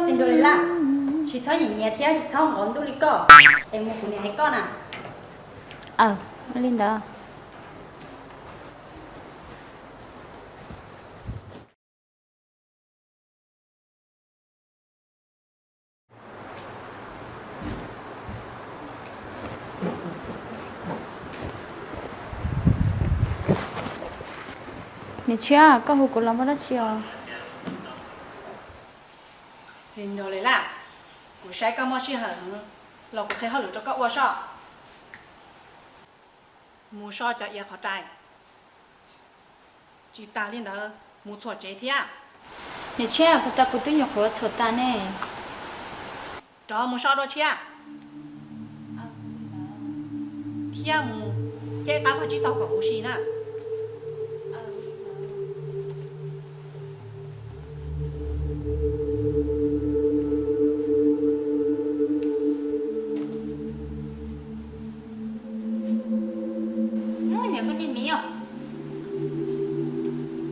Cinderella, tsis txhob nyiam nyiav thiab tsis txhob nqov ntuj li koj, es mus kuv niam hais koj na. Aw, ua li ntawd. Niam Tshiab, koj hu kuv los muaj dab tsi os? Cinderella, kuv saib koj muaj sij hawm heev los kuv qhia hauj lwm rau koj ua soj. Mus so cov iav qhov rais. Tsis tas li ntawd, mus txhuam tsev thiab. Niam Tshiab, puas tas kuv twb nyuam qhuav txhuam tas ne. Rov mus so dua tshiab. Thiab mus, thiab ib qab koj tsib taug kom huv si na.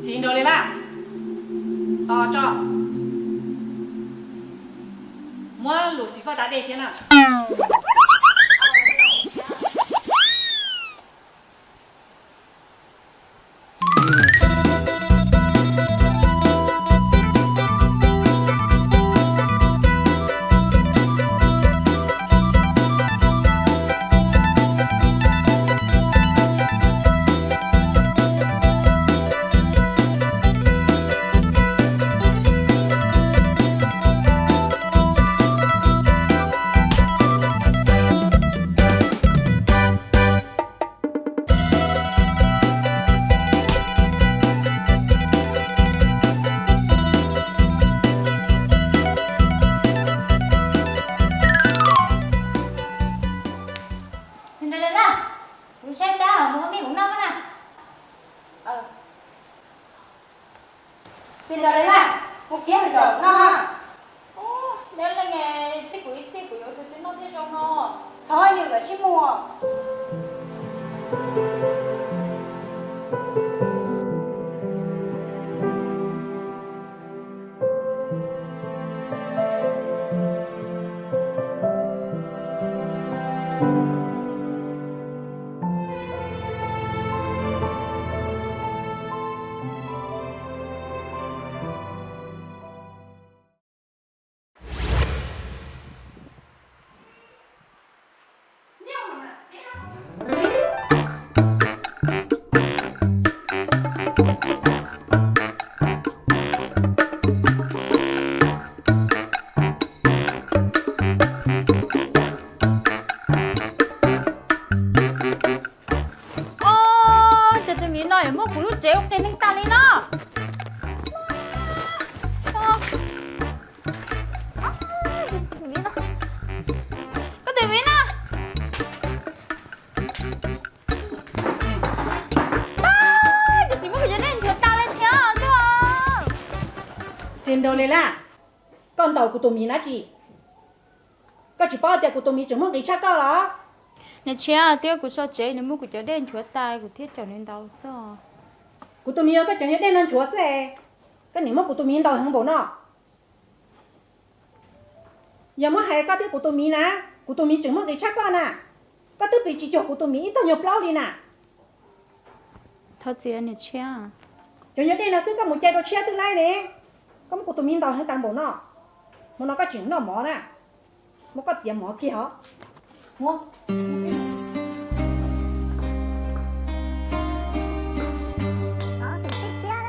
Cinderella, tos tso. Muab Lucifer da dej thiab na. Cinderella, kuv saib plab mus ua mej kuv noj na. Cinderella, mus kiag mus zom noj. Neb leej txij kuv ib txhij kuv yuav tus twg noj thiaj zoo no. Txhob yws lawm sib muag. Os, ces tus miv no yuav muab kuv lub tsev ua qias neeg tas li no. Koj tus miv no. Ces tsis muab kuv cov dej nchuav tas li thiab tuaj. Cinderella, koj ntaus kuv tus miv na tsi? Koj tsis paub tias kuv tus miv tseem muaj nqis tshaj koj los? Niam Tshiab, twb yog kuv so tsev nws muab kuv cov dej nchuav tas kuv thiaj caum nws ntaus xwb. Kuv tus miv yog koj cov niag dej no nchuav xwb es koj niam muab kuv tus miv ntaus heev npaum no. Yog muab hais koj thiab kuv tus miv na, kuv tus miv tseem muaj nqis tshaj koj na. Koj twb piv tsis cuag kuv tus miv ib txoj nyuag plaub li na. Thov txim niam Tshiab. Cov nyuag dej no xwb koj mus cai rau tshiab twb laib ne. Koj muab kuv tus miv ntaus heev tas npaum no, hmo no koj tseem noj mov na. Muab koj txiav mov kiag os. Muab. Xov xwm tshiab tshiab,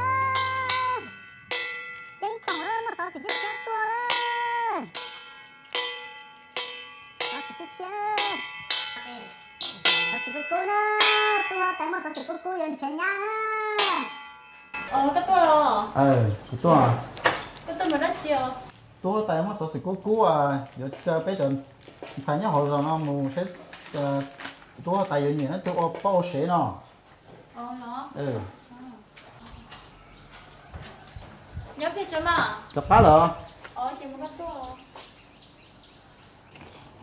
ceeb toom muaj xov xwm tshiab tshiab tuaj. Xov xwm tshiab tshiab, xov xwm kub kub na, tuaj tais muaj xov xwm kub kub yuav nrhiav nyab na. Koj tuaj los? Kuv tuaj. Koj tuaj mus dab tsi os? Tuaj tais muaj xov xwm kub kub, yuav caw peb cov ntxhais nyob hauv zos no mus saib, tuaj tais yuav nyiam tus ua poj ua sev no. Rov qab lawm.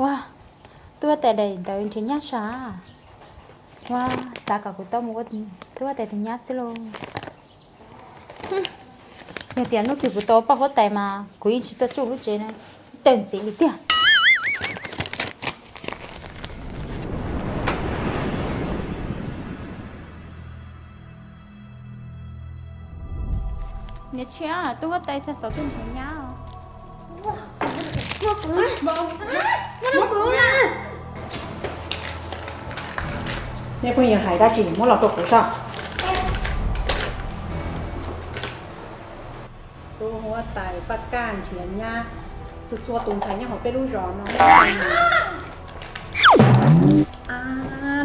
Ua, tuaj tais daim ntawd nrhiav nyab sas. Ua, xav kom kuv tau mus ua tuaj tais tus nyab xwb lauj. Yog tias hnub twg kuv tau poj huab tais mas kuv yeej tsis tuaj tsuj lub tsev no, tawg ntxiv li tiag. Niam Tshiab, tus huab tais xa xov tuaj nrhiav nyab. Nej pheej yuav hais dab tsi, muab los rau kuv saib. Tus huab tais Paj Kaj nrhiav nyab, txhua txhua tus ntxhais nyob hauv peb lub zos no.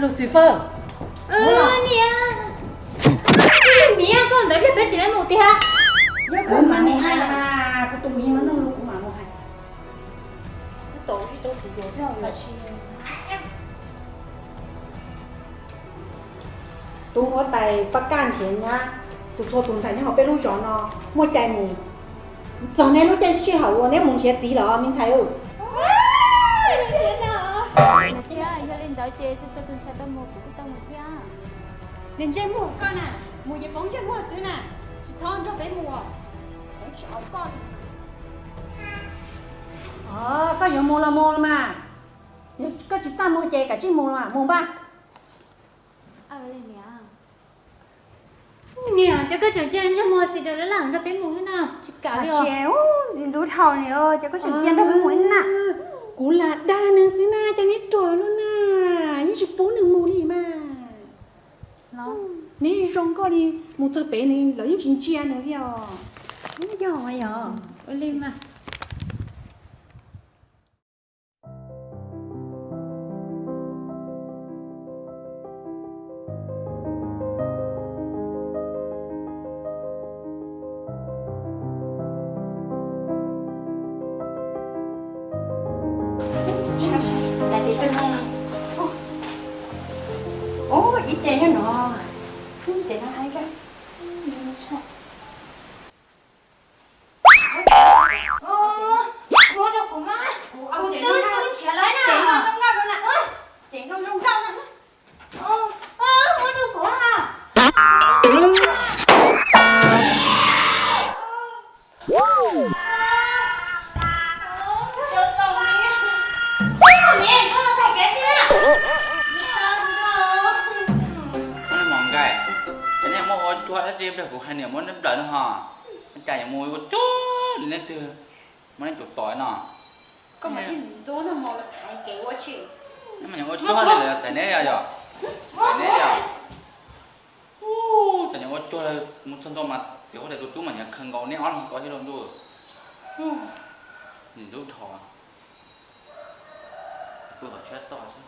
Lucifer, niam, koj ntawd pliag peb tsis mus tiag. Kuv mam mus hais, kuv tus miv no nug kuv mam mus hais. Tus huab tais Paj Kaj nrhiav nyab, tus txhua tus ntxhais nyob hauv peb lub zos no muaj cai mus. Txog neb lub caij sij hawm uas neb mus nrhiav txiv los me ntxhais. Niam Tshiab, yog li ntawd ces txhua txhua tus ntxhais tau mus kuv kuj tau mus thiab. Niam ntsej muag koj na, mus ces poob ntsej muag xwb na, tsis txhob nrog peb mus, poob tsis haum koj li. Koj yuav mus los mus mas, koj tsis txaj muag ces kav tsij mus los mus npaj. Niam, cas koj tseem cia ntsej muag xis daws laj laj nrog peb mus na, tsis kam li. Ntxim ntub dhau ni, cas koj tseem cia nrog peb mus na. Kuv lam dag nws xwb na, cas neb ruam luaj na, yeej tsis pub nws mus li mas. Neb zoo nkauj li, mus txog pem nws lawv yeej tsis ntsia nws li os. Yog yog, ua li mas. Ib ce nyob no, ib ce no. Muab rau kuv mas, kuv twb xub nrhiav lawm na. Ces no zoo nkauj na. Muab rau kuv na. Mos nkaim, nej muab ua cuag dab tsi pliag kuv hais niam muab neb nplawm no ho. Cas yuav mus ua cuag li neb twg, muab neb tus tom no. Neb mas yuav ua cuag li lawv xaiv neb li yog, xaiv neb li os. Cas yuav ua cuag, mus txog ntua mas txiv huab tais tus tub mas nyias khaws nkaus neb ob leeg ko thiab lauj ntuj. Nim lub dhos, pw qhov tshiab toj xwb.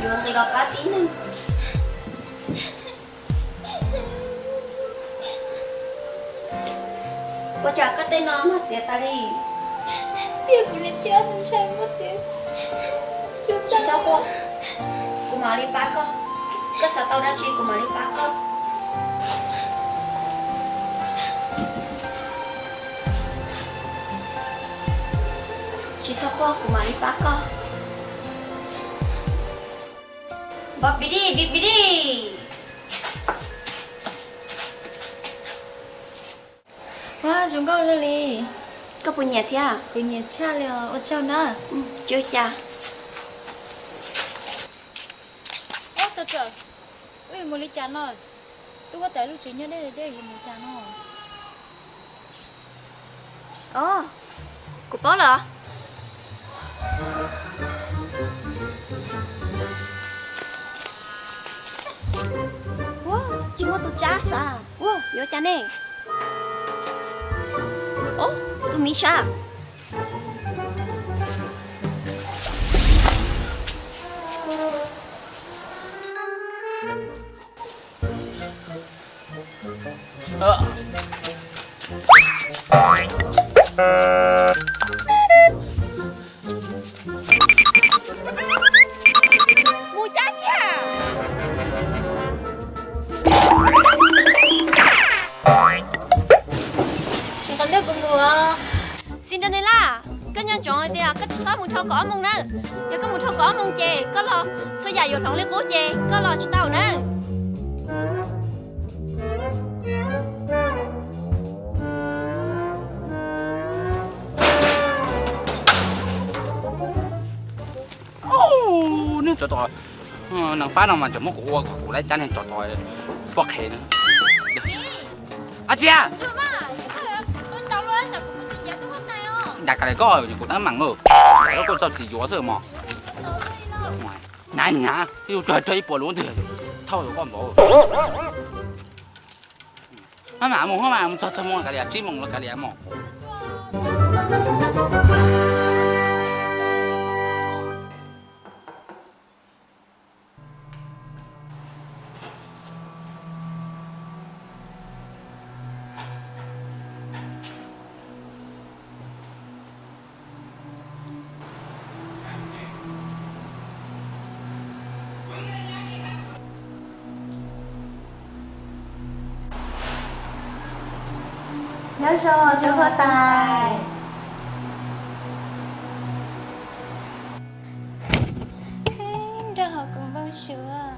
Yuav nqis los pab tib neeg. Ua cas koj tej no muaj txiav tas li? Tsis txhob quaj, kuv mam li pab koj. Koj xav tau dab tsi kuv mam li pab koj. Tsis txhob quaj, kuv mam li pab koj. Npog pis dij, pis pis dij. Ua zoo nkauj luaj li. Koj puas nyiam thiab? Kuv nyiam tshaj li os, ua tsaug na. Tsis ua cas. Ub, tus tswv, wb yuav mus li cas no? Twb huab tais lub tsev nyob deb deb, yuav mus li cas no? Os, kuv paub lawm. Ua, tsis muaj tus tsab xav. Ua, yuav cas ne? Os, tus miv sab. Mus cab kiag. Tsis qhov ntawd kuv mus os. Cinderella, koj nco ntsoov hais tias koj tsis txhob mus dhau kaum ob moos nawb. Yog koj mus dhau kaum ob moos ces koj los txhua yam yuav hloov li qub ces koj los tsis tau nawb. Neb tsov tom, neeg fab no mas tseem muab kuv ua kom kuv laib cab neeg tsov tom pob qhe na. Ab tsi, nram kav liam koj kuv teeb meem lawm, koj txoj tsis yuav xwb mos. Nyav nyav, twb yuav rog ib puas lub twg thauj yuav koj npaum. Maj mam mus, maj mam mus txog txog moos kav liam, tsib moos los kav liam mos. Nyob zoo tus huab tais. Nrog kuv npau suav.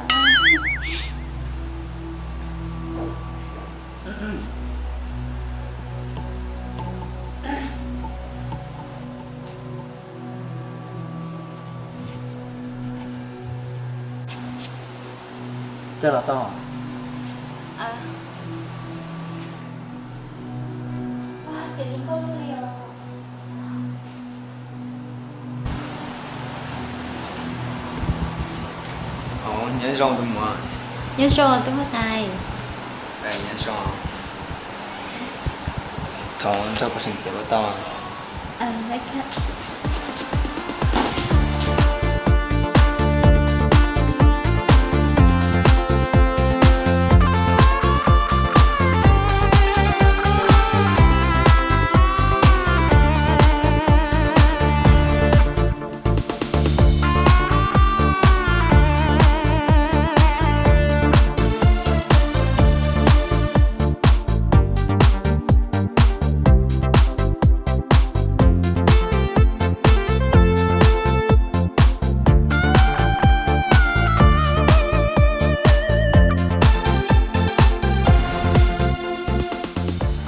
Coj los tau. Nyob zoo tus muam. Nyob zoo tus huab tais. Nyob zoo. Thov nrog kuv seem tias puas tau?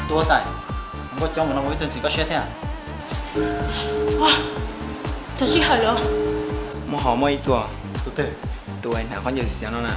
Tus huab tais, nkauj coob ua no mus ib tug ntxim koj siab thiab. Txog sij hawm lawm. Muaj hauv muaj ib tug, tus twg? Tus hnav khaub ncaws xiav no na.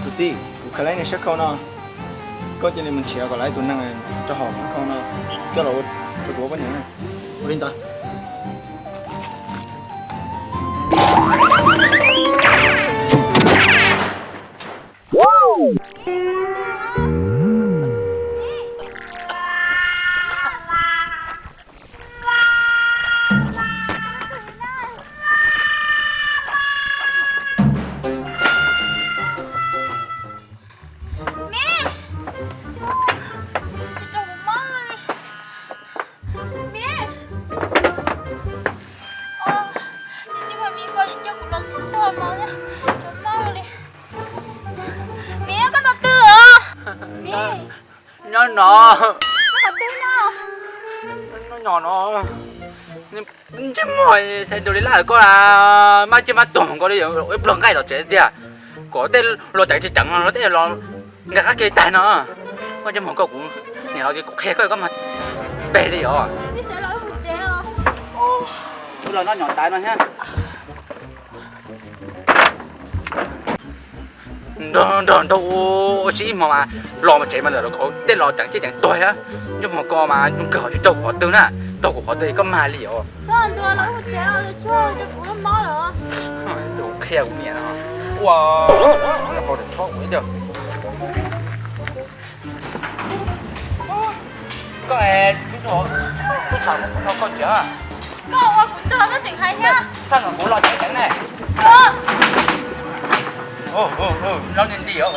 Tus txib, kuv khav laib nws sab khau no, koj cia li mus nrhiav kom laib tus neeg rau hauv sab khau no. Coj los ua rau kuv ua poj niam na. Ua li ntawd. Me, ua, tsis rau kuv mob li. Me, ua, tsis tsis muaj me ko tsis coj kuv los tog no na, rau mob li. Me, koj nrog twg os? Me, nyob no. Koj qhov twg no? Nyob no. Ntsej muag xaiv dua li laj koj, maj ciaj maj tuag nkaus li, ib pluag nqaij tom tsev tiag. Kom tej los ceev tsis ceev no, tej los nkag qab ke tag no. Koj ntsej muag koj, kuv niam los kuv qhia koj, koj mas peg li os. Los noj nyom ntawd no thiab. Nrog nrog nrog ua si ib hmo mas los mas tsev mas lawm los tej los ceev tsis ceev tuag thiab. Ntsej muag koj mas zoo kawg, ho tsis raug kuv qhov twg na, raug kuv qhov twg koj mag li os. Kuv qhia kuv niam no. Ua, koj es tub, tub xav no koj tsev. Koj ua kuv nrog koj tseem hais thiab. Xaj no kuv los ceev ceev ne. Los nti nti os.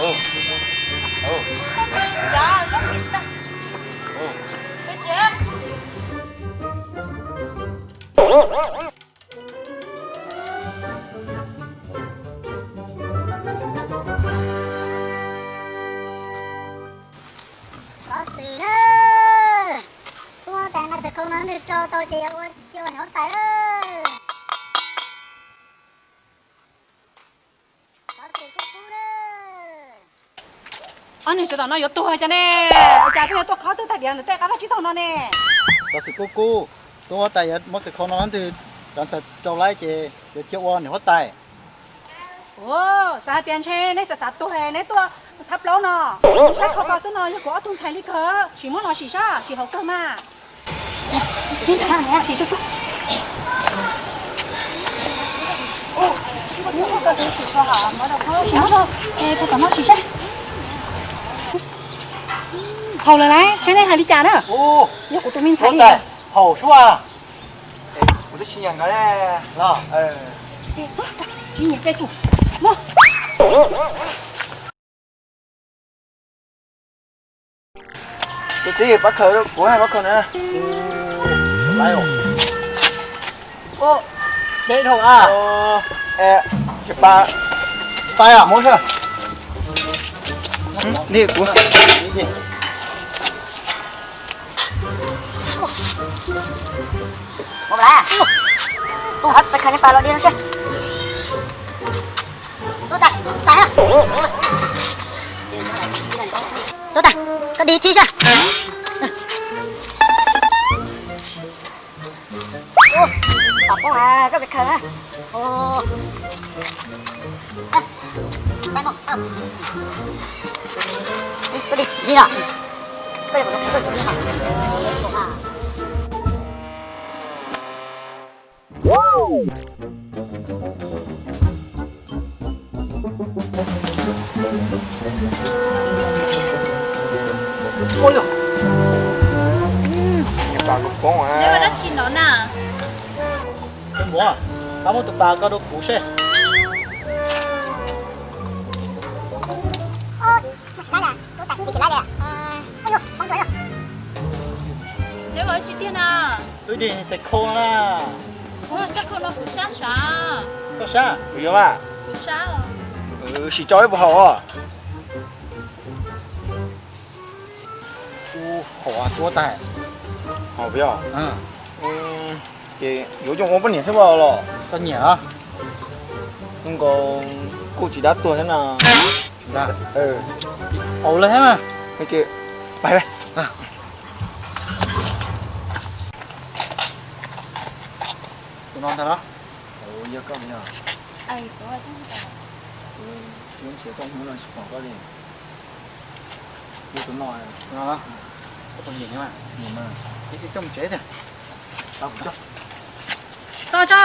Xov xwm na, tuaj tas no txawm khau no nws rau tau ces yuav ua cia ua niam huab tais lawm. Xov xwm kub kub na. Ob niag sawv daws no yuav tuag cas ne? Ua cas pheej yuav tuaj khob twb tag diav ntawm tej qab vaj tsib taug no ne? Xov xwm kub kub, tus huab tais yuav muab xwm khau no leej twg cov ntxhais rau laib ces yuav cia ua niam huab tais. Xav hais tias ntshe neb xav xav tuag neb tuaj thab plaub no. Saib khau ko xwb no yog kuv ob tug ntxhais li kawg, sim muab no sim saib sim haum kawg mas. Haum lawm lauj, saib nej hais li cas na. Yog kuv tus me ntxhais li. Haum suab. Kuv twb tsis nyiam nkawd los. Tsis nyiam ces tsum muab. Tus txiv, pab khaws, kuv hais pab khaws na. Peb dhau a. Tsis pab, pab muab xwb. Ni kuv. Mus lawm. Tus hov pab khaws nej pab los di no seb. Tuaj tag, tuaj tag, koj dig thib seb. Tom poob koj pab khaws na. Koj dig dig no. Pab muab tus pas ko rau kuv seb. Twb dig xav khau na. Sab khau no kuv sab sav. Koj sab? Kuv yuav mas. Kuv sab. Sim tso ib puas haum os. Ua haum tuab tag. Haum peb os. Ces yuav coj ua poj niam thiab los? Koj nyiam os. Zoo nkaus kuj tsis dab tuag thiab na. Haum lawm thiab mas. Pais. Tus no ntag los? Yog koj yog. Kuv nrhiav koj hnub no tsis pom koj li. Yog tus no. Tus no los? Koj puas nyiam nyiam mas? Nyiam mas. Tos tso,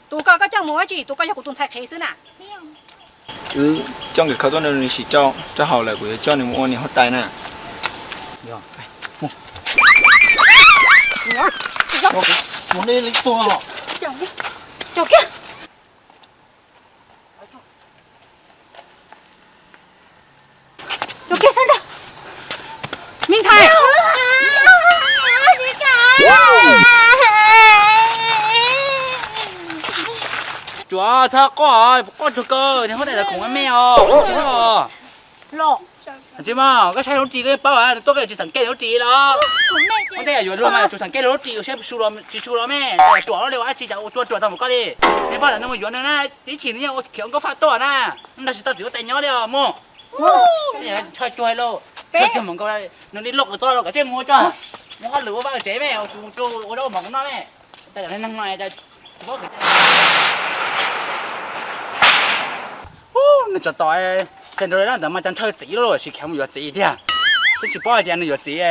tus ko koj coj mus ua tsi? Tus ko yog kuv tus ntxhais qhev xwb na. Wb coj nkawd khawb tuaj nrog nws sim rau rau hauv lawm kuv yuav coj nws mus ua niam huab tais na. Tus kiag xwb ntag. Me ntxhais, tsuav txhob quaj, quaj tug ko, niag huab tais lawv khoom me os, tsis loj. Tsis mas koj saib lub ris koj paub, nws tuaj koj tsis xeem kiag lub ris los. Huab tais yuav luag mas tsuas xeem kiag lub ris, yuav saib su los tsis su los me, ruam li ua dab tsi cas ua ruam tau mus koj li. Nws paub tas nws mus yuav nws na, ib chim nws yeej ua khiav nkauj faj tuaj na. Nws nrog tsis tau txiv huab tais nyob li os mus. Ntshaw cuag lauj, ntshaw cuag mus nkaus, nws li loj kawg txob los kav tsij mus tso. Mus hauj lwm ua vaj tsev me, ua zaub ua mov kuv noj me. Ua neeg no tsis paub. Nws tso tom Sandra ntawd mas cas ntshaw txiv lawm los sis khiav mus yuav txiv tiag. Twb tsis paub hais tias nws yuav txiv,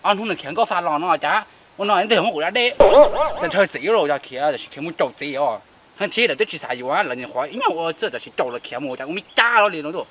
ob hnub nws khiav nkauj faj los no cas ua no ntej muab kuv da dej. Cas ntshaw txiv lawm los yog khiav los sis khiav mus caum txiv os. Heev thiab lawv twb tsis xav yuav, lawv nyuam qhuav ib nyuag ua txuj tam sim caum lawv khiav mus cas ua me cab lawm li no.